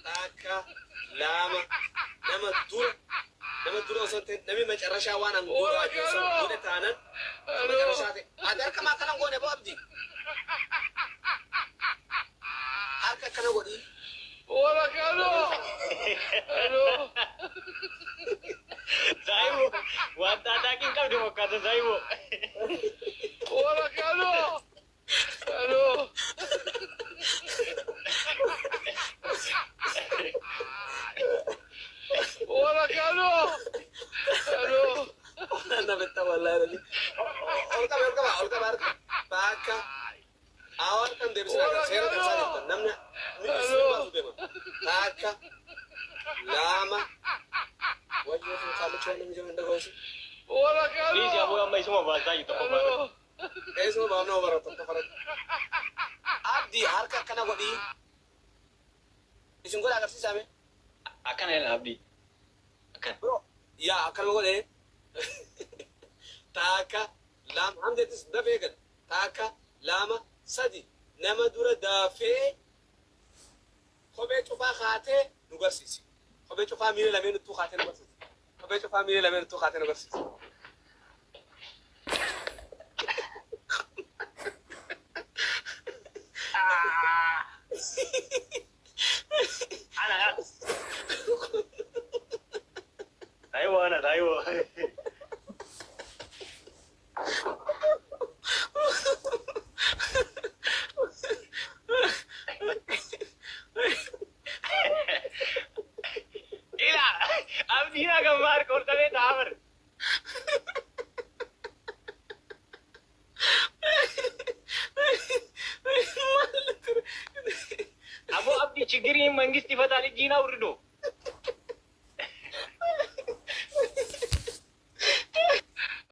Takka, lama, nama dura, nama dura osoo hin ta'in namni macarrashaa waan an godhaa jiru san godhe taanan kan macarrashaa ta'e. Ati harka maa akkana hin goone boo Abdii? Harka akkana godhii. Zaayibo waan taataaqiin qabdu fakkaata Zaayibo. Na bitta wallahi rabbi. Ol qaba, ol qaba, ol qaba harka. Takka. Haa harka hin deebisin akka seera cabsaa jirtan. Namni isin baasu deema. Takka. Lama. Wayyoo kun kaalicha waan namni jiru hin dhaga'uusi. Dhiisi aboo amma isuma baasaa jirtu tokko baafadhu. Eesuma baafna bara tokko faratti. Abdi harka akkana godhii. Isin godha agarsiisaa mee. Akkana jedha Abdii. Akkana. Bro, yaa akkanuma godhee. Takka, lama, hamdeettis dafee gad. Takka, lama, sadi. Nama dura dafee kophee cufaa kaatee nu garsiisi. Kophee cufaa miila lameen uttuu kaatee nu garsiisi. Kophee cufaa miila lameen uttuu kaatee nu garsiisi. Ana yaa. Zaayibo ana Zaayibo. Ila Abdiin hagam harka ol qabee taa'aa bara. Aboo Abdii chigiriin mangisti fataan ijjiin awrido.